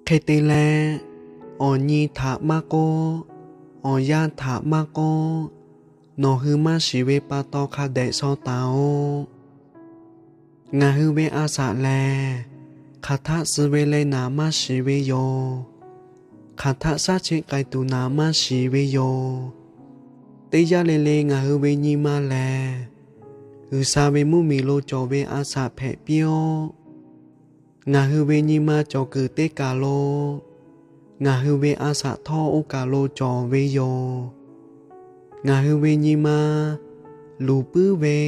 Hk'e te leh, awˬ nyi htaꞈ maˇ k'oˆ, awˬ yanˇ htaꞈ maˇ k'oˆ, nawˬ hui maˇ shiˍ ve pa taw hk'a dehꞈ shaw taˍ-oꞈ. Ngaˬ hui ve a shaꞈ lehˬ, hk'aˬ htaˆ suh ve leh naˍ maˇ shiˍ ve yoˬ. Hk'aˬ htaˆ shaˉ cheˆ k'ai tuˬ naˍ maˇ shiˍ ve yoˬ. Teˇ yanˇ le le ngaˬ hui ve nyi ma lehˬ, G'uiˬsha ve mvuhˇmiˬ lo cawˬ ve a shaꞈ hpehꞈ piˇ-oˆ. Ngaˬ hui ve nyi ma cawˬ kuiˬ teˇ kaˬ lo ngaˬ hui ve a shaꞈ htawˇ oˇ kaˬ lo cawˬ ve yoˬ. Ngaˬ hui ve nyi ma luˬ puiˉ ve,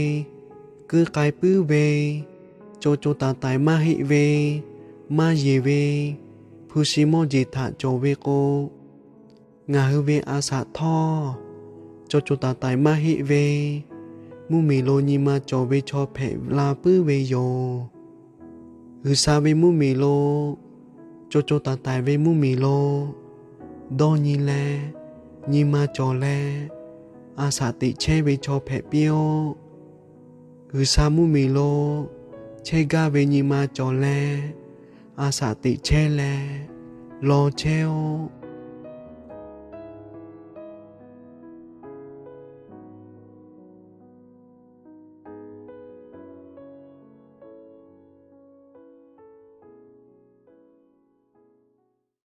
kuiˇ k'ai puiˉ ve, co co taiˍ taiˍ maˇ heˆ ve, maˇ yeˬ ve, hpu shi mawˇ jeˬ htaꞈ cawˬ ve k'o, ngaˬ hui ve a shaꞈ htawˇ co co taiˍ taiˍ maˇ heˆ ve, mvuhˇmiˬ lo nyi ma cawˬ ve chaw hpehꞈ la puiˉ ve yoˬ. G'uiˬsha ve mvuhˇmiˬ lo co co taiˍ taiˍ ve mvuhˇmiˬ lo dawˇ nyi leh, nyi ma cawˬ leh, a shaꞈ teꞈ chehˇ ve chaw hpehꞈ piˇ-oˆ. G'uiˬsha mvuhˇmiˬ lo chehˇ gaˇ ve nyi ma cawˬ leh, a shaꞈ teꞈ chehˇ leh, law chehˇ-oˆ.